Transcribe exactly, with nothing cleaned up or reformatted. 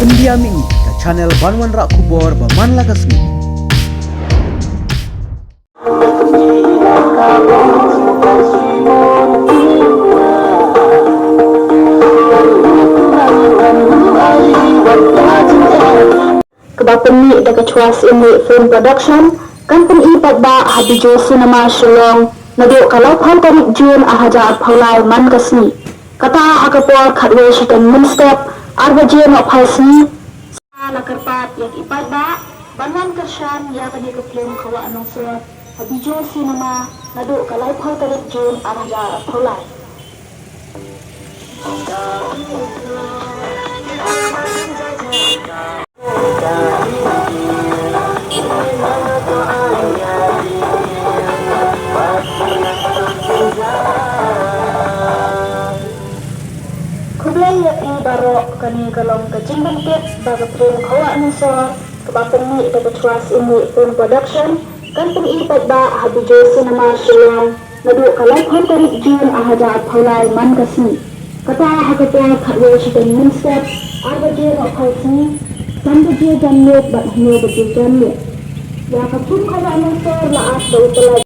India Mini, ka channel ban wanrah khubor ba man la ka sngi. Kaba pynmih da ka Chwa Syiem Film Production, kan pyni paidbah ha Bijou Cinema Shillong naduh ka laiphew tarik Jun ar hajar arphew lai man ka sngi. Kata ha ka por khatwei shiteng mynstep, ar baje nohphai sngi. Sa la kyrpad ïa ki paidbah ban wan kyrshan ïa kane ka film Ka Wah Nongsor ha Bijou Cinema naduh ka laiphew tarik Jun ar hajar arphew lai. Khublei ïa phi baroh, kane ka long ka jingpyntip ba ka film Ka Wah Nongsor kaba pynmih da ka Chwa Syiem Film Production kan pyni paidbah ha Bijou Cinema Shillong naduh ka laiphew tarik Jun ar hajar arphew lai man ka sngi. Kata ha ka por khatwei shiteng mynstep, ar baje nohphai sngi, san baje janmiet bad hynñiew baje janmiet. Ïa ka film Ka Wah Nongsor la act da u Pynlait